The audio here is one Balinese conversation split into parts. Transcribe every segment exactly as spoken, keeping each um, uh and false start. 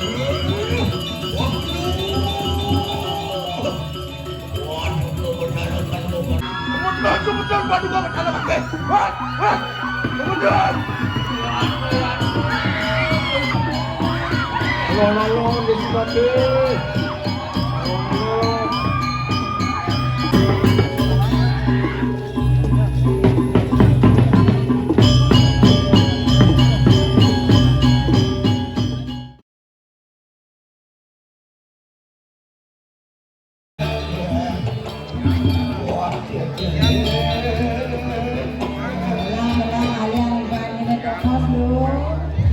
Waduh, kebenaran kan, kebenaran. Kebenaran, kebenaran, waduh, kebenaran, oke. Wah, wah, kebenaran. Alon-alon, Desi Patih. Alon-alon.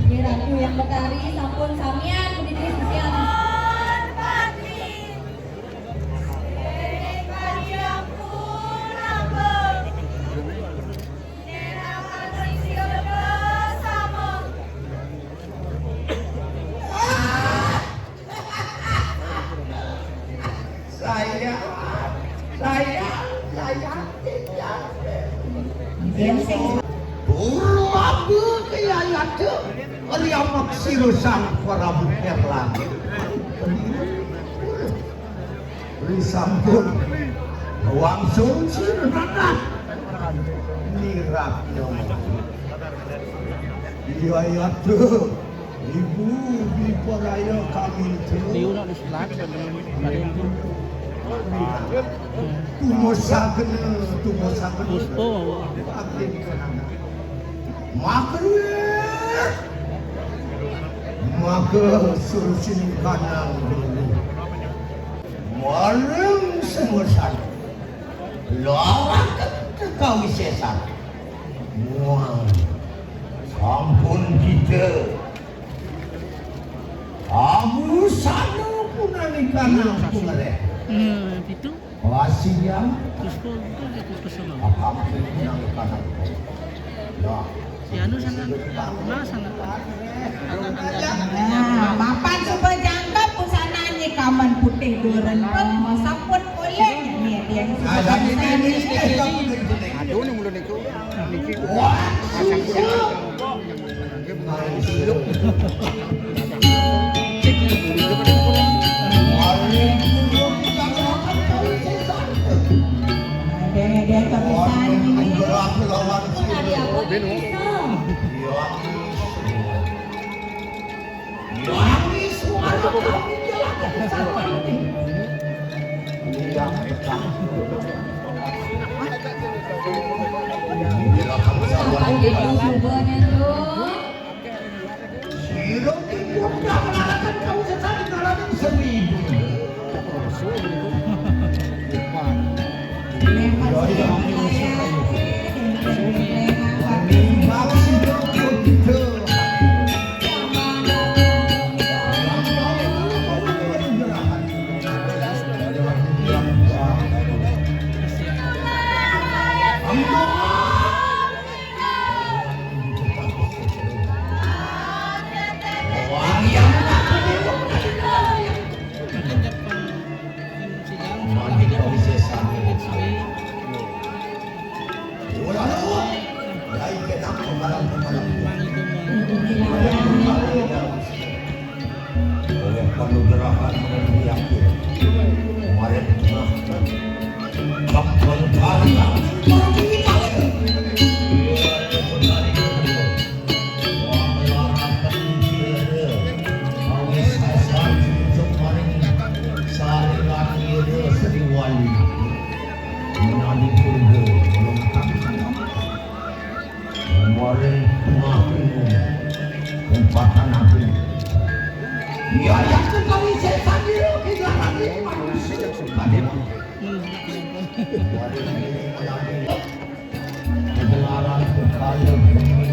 Ini Ratu yang Betari, sampun samian, berdiri sisian. Saya, saya, saya tidak. Purwabu kaya yata, riamak sira sang Prabu Erlangga. Risampun wangsul sira nanak. Niratna. Iya, iya, tuh. Ibu, Dipalaya Kamintra. Liu nak di sebelah, ada yang tu. Tumo sagena, tumo sagena. Puspa. Akin kenang. Maka, maka suruh sini kanang dulu. Maring semesan. Laraken teka wisesan. Muang. Sampun kita. Amusana punani kanang pungereh. Hmm, itu. Pasian. Puspa, itu dia puspa sama. Akan punani kanang. Ya. Si anu sana, nah, sana. Nah, mapan suba jangkep busana nyi kamen putih duren pun, masampun kulit. Nih, dia yang suba busana. Aduh, nih mulu niku. Niki. Wah, Dene-dene kapisan ini. Beno. Bapak Ibu, coba nyentuh. Sira ki mudah nglaraken kawusesan nglaraken seni ibu. Oleh panugerahan dan yakin, kemarin di tengah kampung Karang, Sari Wali. Menadi purba, melengkapkan Kemarin tengah minggu, tempatan aku. Ia yang sekali saya sambil kita lagi manusia. Tadi kemarin ini menadi. Kegelaran kepala bumi.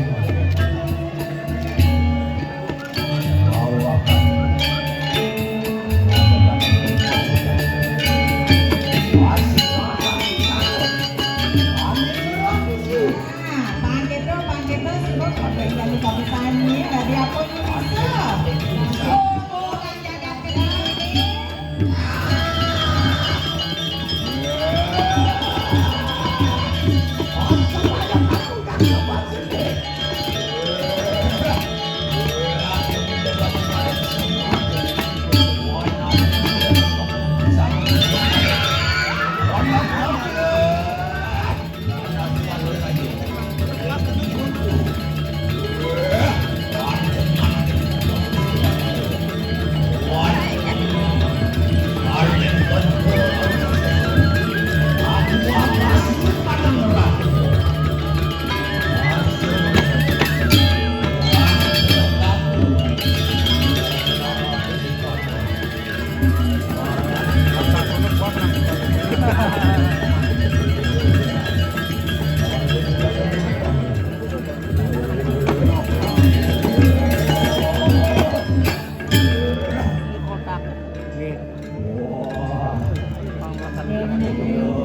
Bahwa Nah, pangkito, pangkito, sibuk, sampai jam lima belas ini, dari apa ini bisa? Oh, oh, kan jaga kenal nih. Wah.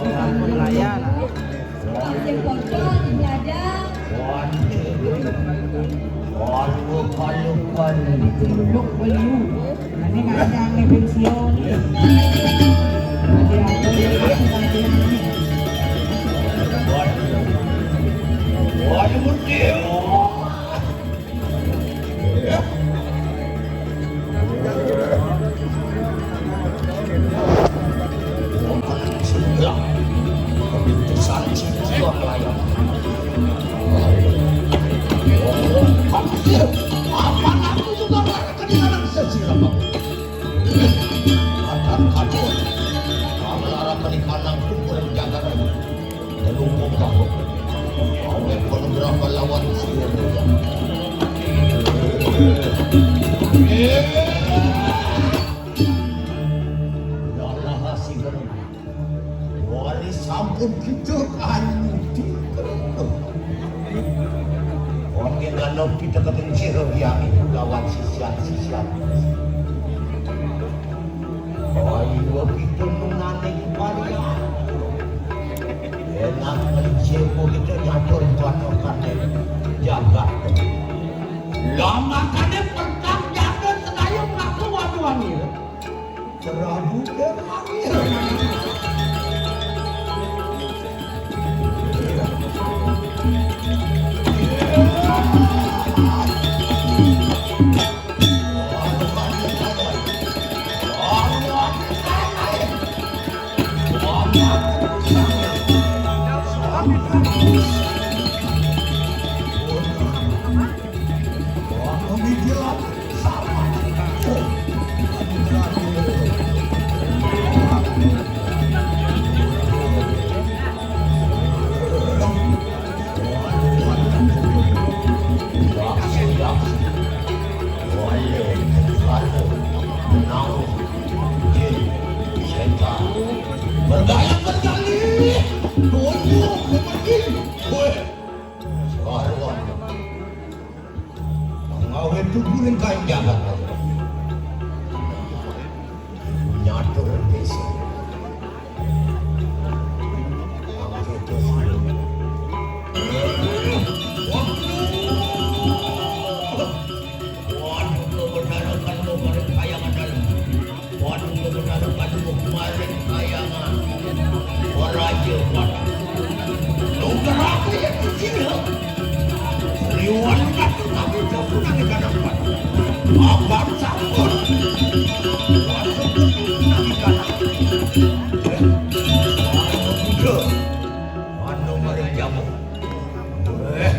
Sampun raya lah. Sing pojok di dada. Waduh. Waduh, kalukan. Diceluk beliau. Nah, ini kacang nih, pensiun. Nah, dia tuh, dia tuh, dia tuh. Waduh. Waduh, Dewa. Telungkup kau. Awet berapa lawan sendiri. Darah si Wali sampun kita kayu di kereta. Orang yang dalam kita ketemu sirah yang itu lawan sisian-sisian. Ayo kita menanti varian. Enak mencempo kita nyatur panokan jagat. Lama kali pertang jaga sedaya mengaku waduh angin. Prabu Dermawan. Bergaya bergaya, tunggu seperti kue. Saruan. Pengawet tubuh ring kain jagat. Nyatur desa. Pengawet tubuh. Waduh, kebenaran kan mau pada kayangan dalam. Waduh, kebenaran kan mau kemarin kayangan. Waraja pada. Lu kenapa ya kecil, ha? Liwan kata tapi jauh nang ikan empat. Abang sambut. Masuk ke nang ikan. Eh, anak muda. Anu mari jamu. Eh.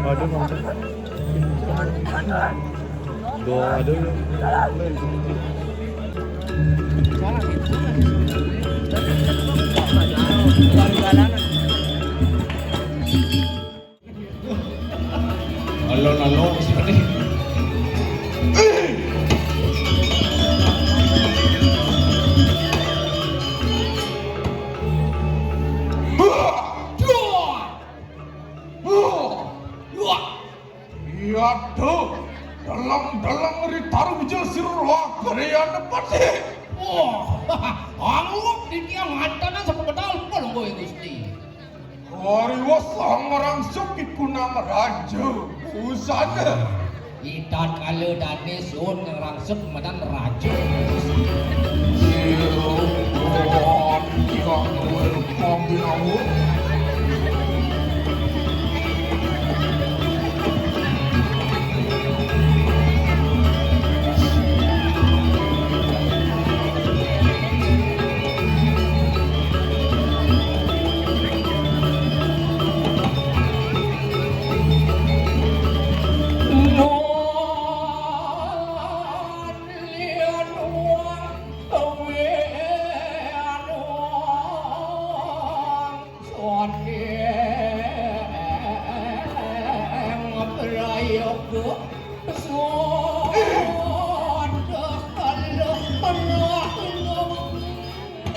Aduh, aduh. Doa dulu. Alon-alon seperti. Iya, duh. Deleng-deleng ri taru bijil sira, Griya Nepati. Wah, angup di tiang mantanan sepebetal pun kowe, Gusti. Kariwa sang rangsuk iku nang raja. Usana. Ida kala dane sun ngrangsut madan raja.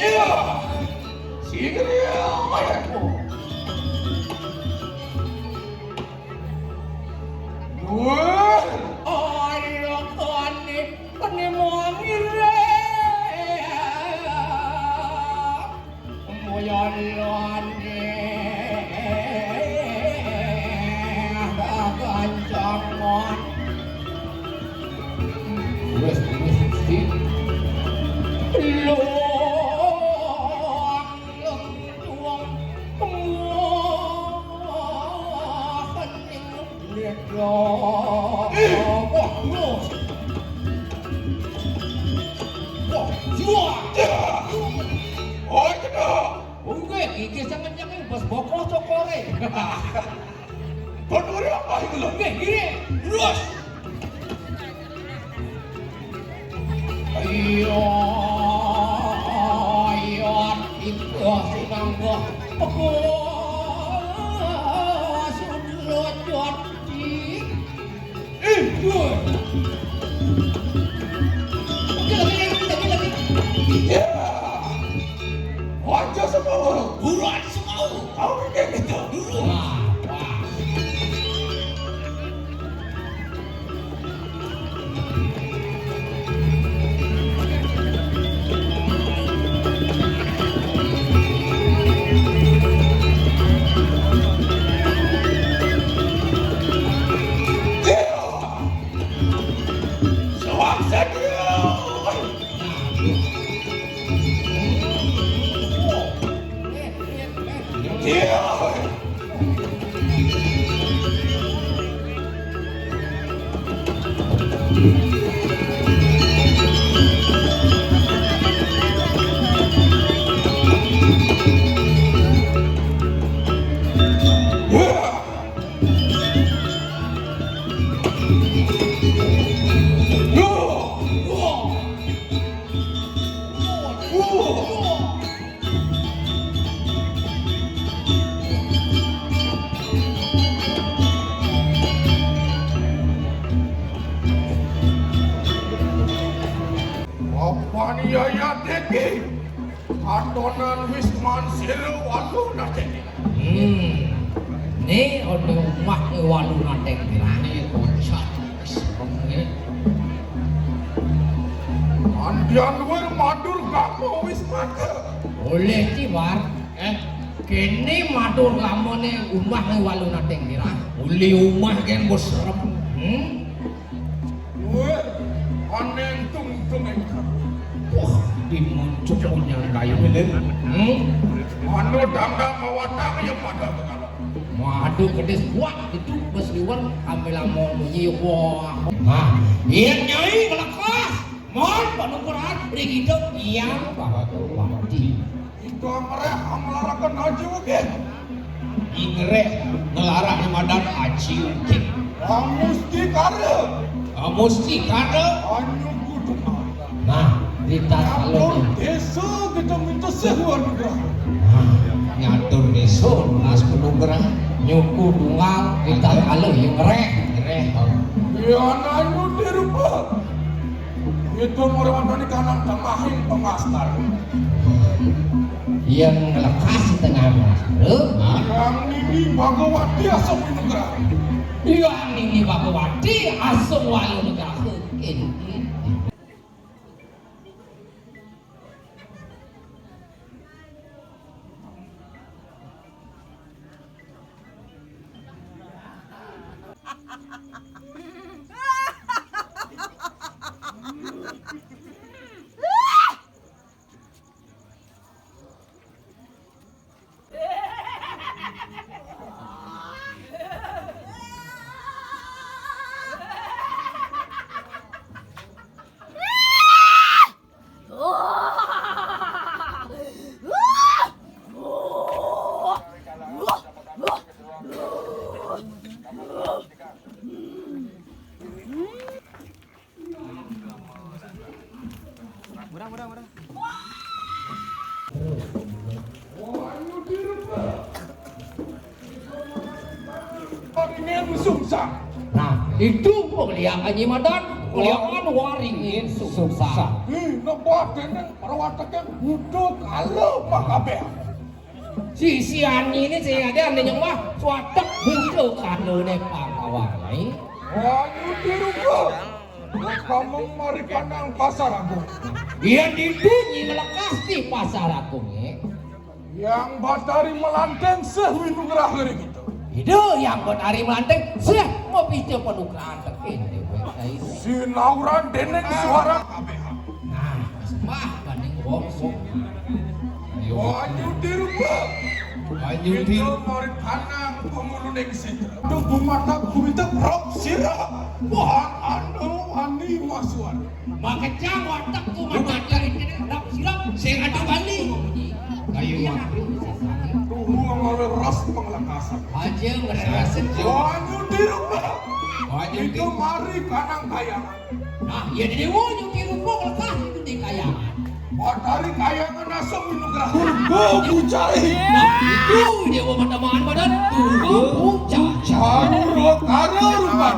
Iya, sing ria mayatmu. Wah, ayo kani, kani mangire. Moyolone kancangan. Wes, wes, Gusti. Luang lentuang. Wah, hening. Wah, wah. Wah, jual. Oh, cedok. Wong kowe iki sanget nyang bos bokong cokore. Kon ora apa iku lho? Nggih, nggih. Terus. Iya, iya, iku sinangga. Peko sudut jati. Ih, gue. Oke, lagi, lagi, lagi, lagi. Iya. Aja semua. Buruan semua. Kau ini gitu. Buruan. Wah, wah. Apa ni yayat iki? Atonan wis mansir walu nate. Hmm. Ni ono umah walu nate kirane kocak. Andian luwih matur kamu wis mati. Oleh tiwar, eh, kene matur kamane umah walu nate kirane. Uli umah ken bos serem. Hmm? Weh, aneng tung tung engkang. Wah, di muncuk punya kayu ini. Hmm? Anu dangdang mawatang ya pada bekal. Waduh, gede kuat itu bos liwar ambil mau munyi wah. Nah, iya nyai ngelekas. Mon panukuran ring hidup yang bahwa tuh mati. Ida ngreh nglaraken aji wegih. Ingreh nglarake madan aji wegih. Amustikara. Amustikara. Anyuku demak. Nah, kita Nyatur kalau desa kita minta sewa juga. Nah, nyatur desa nas penugrah nyuku tunggal kita kalau yang ngereh, ngereh. Ya, nah, itu dirupa. Itu merupakan kanang tengahing pengastar. Yang lekas di tengah mas. Yang ini Bhagawati asam negara. Yang ini Bhagawati asam walu negara. Ini. Waringin sungsang. Nah, itu penglihakan Nyi Madan, penglihakan waringin sungsang. Ih, nebak déning perwatekan butuh kalau mah kabeh. Sisian ini sing ada ane nyembah suatek butuh kanune Pangkawang. Ayo dirupa. Kamu mari kanang Pasar Agung. Yen ditu Nyi nglekas di Pasar Agung, eh. Yang Batari Melanteng seh winugrah ngeri gitu. Ida Yang Batari Melanteng seh mapica panugrahan tekin dewek, ai. Sinauran déning suara kabeh. Nah, sembah banding wong sing. Ayo. Banyu dirupa. Banyu dirupa. Kita mari kanang pemulune kesita. Tubuh mata gumita prok sira. Wah, anu wani masuan. Makejang watek ku mata cari kene rap sirap sing ada Bali. Kayu mah. Tuhu ngale ras pengelakasan. Aja ngerasa. Wah, nyuti rupa. Wah, nyuti. Itu mari kanang kayangan. Nah, ya dewa nyuti rupa lekas itu di kayangan. Matahari kayangan asam minugraha. Purba pucai. Nah, itu dewa mata maan badan. Purba pucai. Purba kara rupa.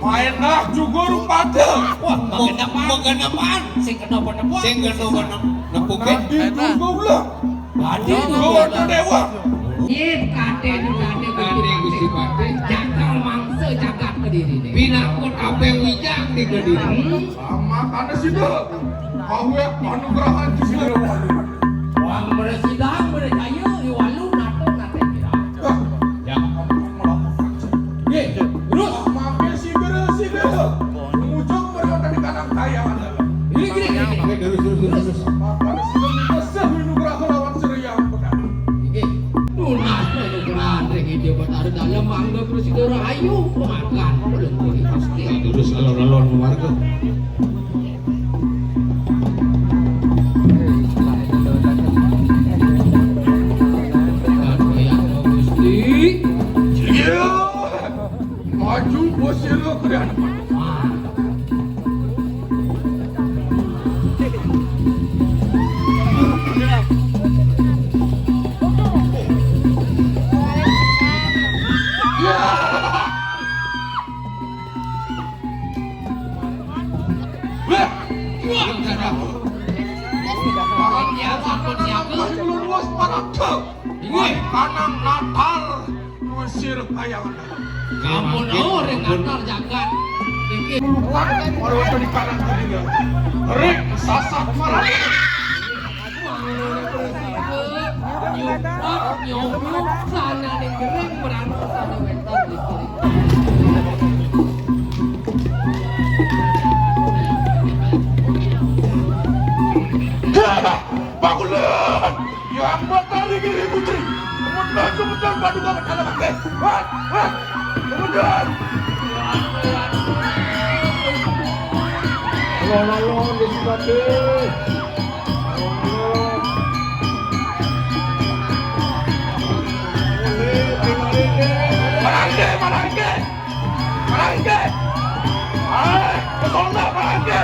Maenah juga rupada. Wah, makan apaan? Makan apaan? Sing kena apa nepuk? Sing kena apa nepuk, eh? Nanti juga ulah. Badhe juga dewa. Nggih, kadhe, kadhe, Gusti Patih. Jangkal mangsa jagat Kediri ne. Pinakut apa yang wijang di Kediri. Hmm? Sama kana sida. Awet panugrahan Gusti. Wong mresidang mrejaya iwalu nato nate kira. Wah. Ya. Nggih, terus. Mangke sida, sida. Mujug mrene di kanang kayangan. Gini, gini, gini, gini. Terus, terus, terus, terus. Mangke sida minggah seh winugraha lawan sira yang pekat. Nggih. Nunas nunas ring Ida Betara Dalem mangga prasida rahayu makan. Lungguh Gusti. Terus alon-alon warga. Gusti. Iya. Maju bos sira ke depan. Wah, wah, darah. Pangan siapa, pangan siapa? Luwes paraka. Wah, panang natal. Ngusir kayangan. Kampun, oh, ring natal jagat. Iki. Luwes, ora wonten di kanan kiri, ya. Ring sasah marang. Nyumput, nyumput, sana ning gering, merana sana wetan ning gering. Bangunan! Yang Batari Giri Putri! Kemudian kemudian Paduka Betara Bakti. Wah! Wah! Kemudian! Alon-alon, Gusti Patih. Alon-alon. Marangke, marangke. Marangke. Ae, pesona marangke.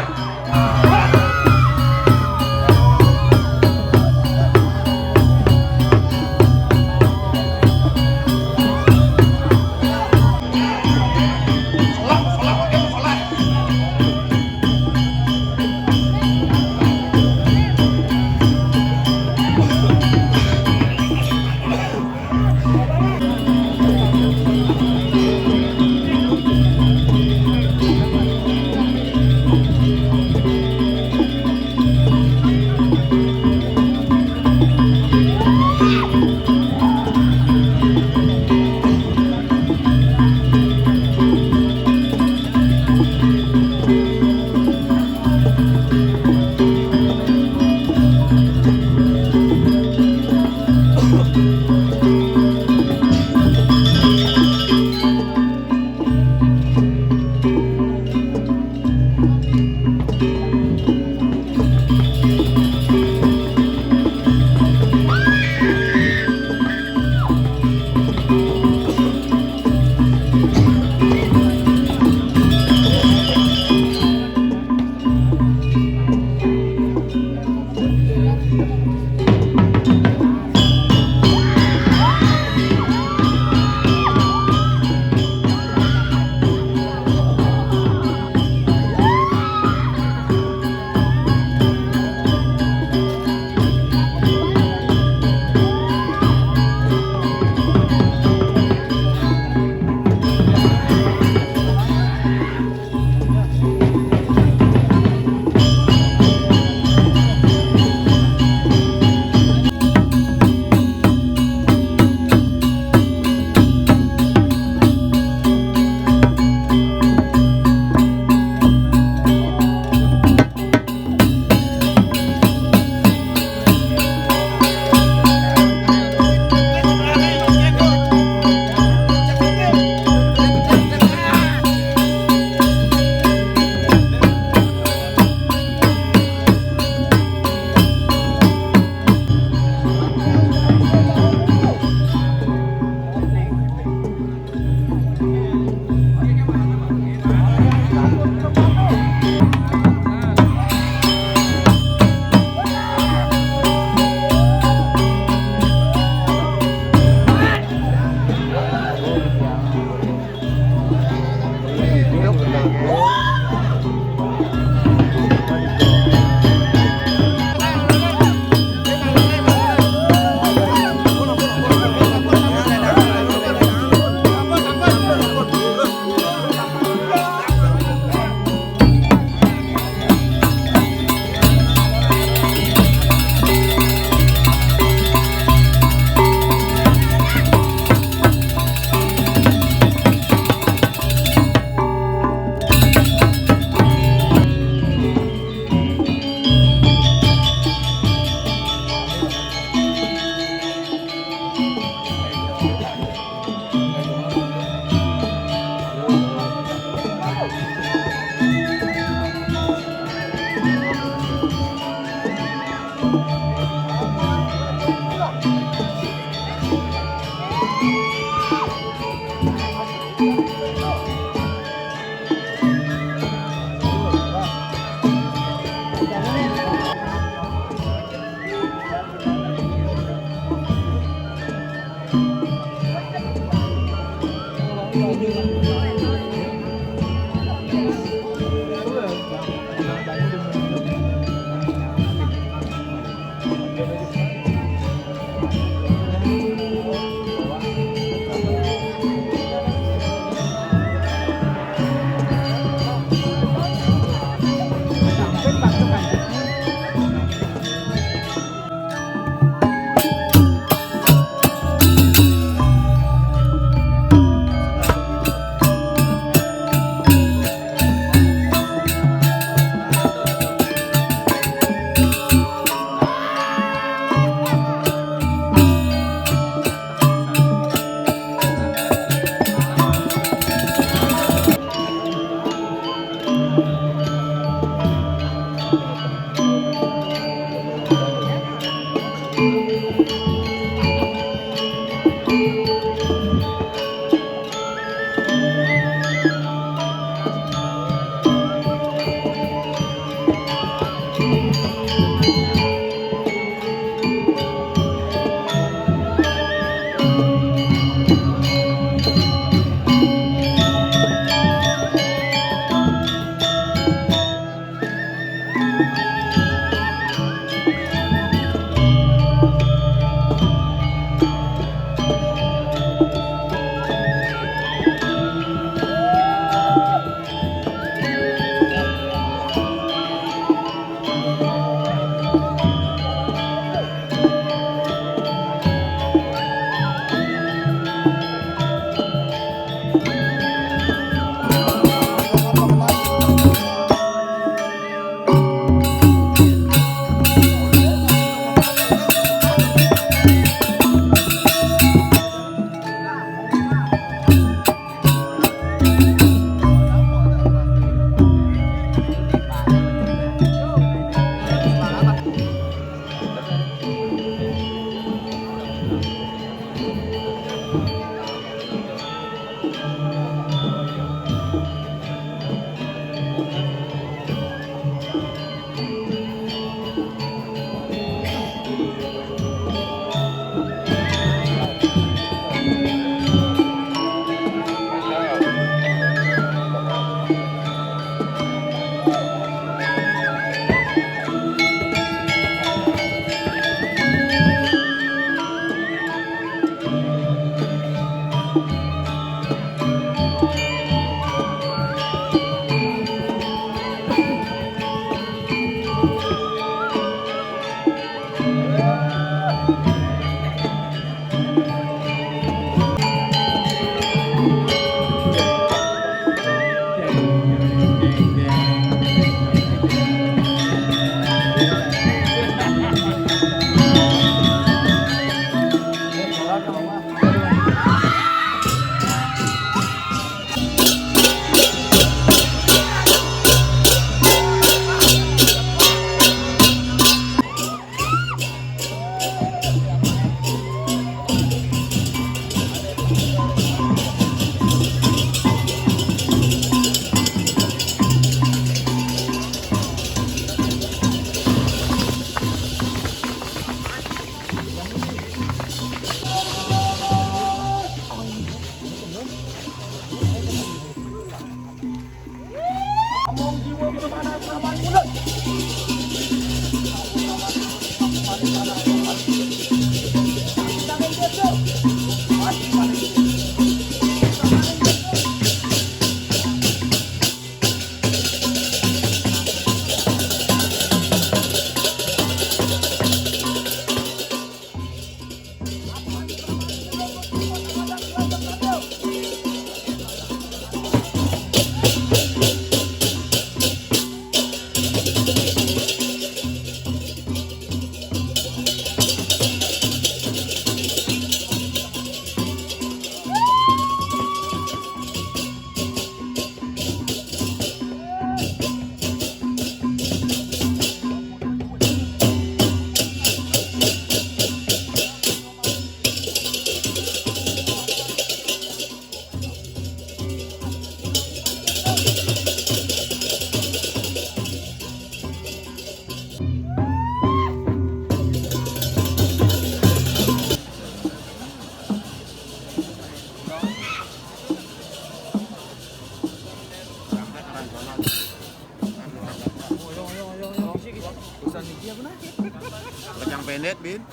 Pelet, Bin.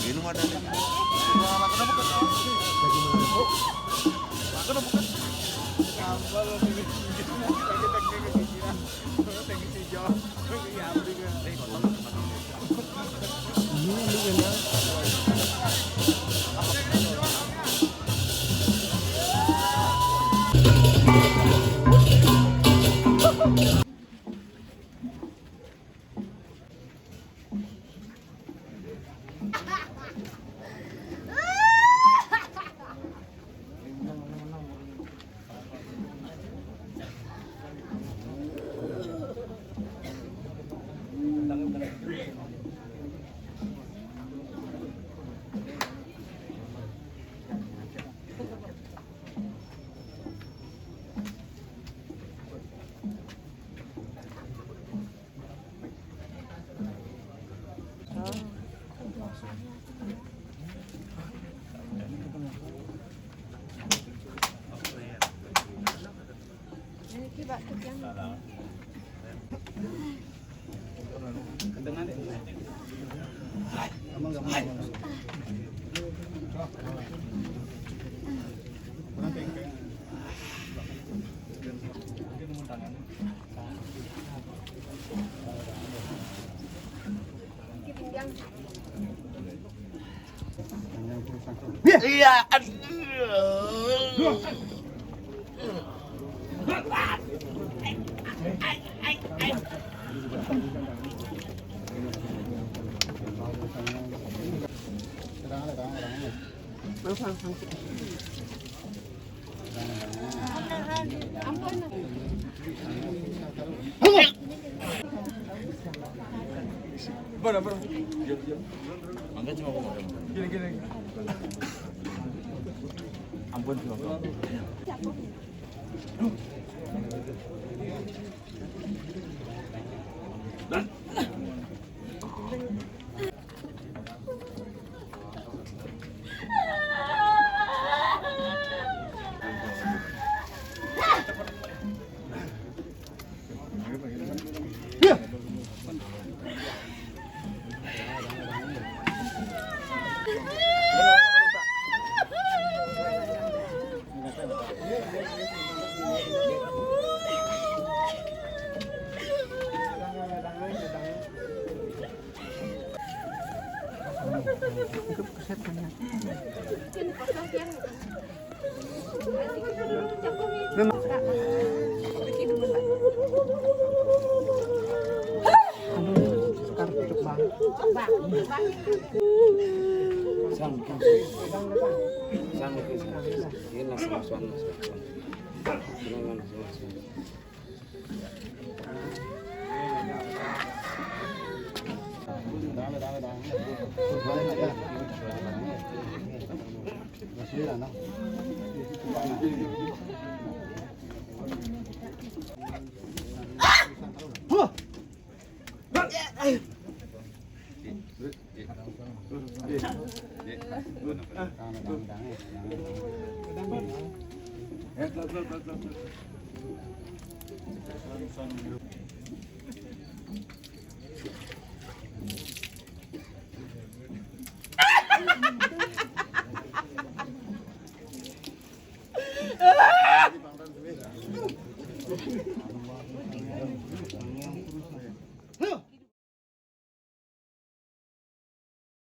Bin, ada nih. Iya, aduh. Ampun, Bapak.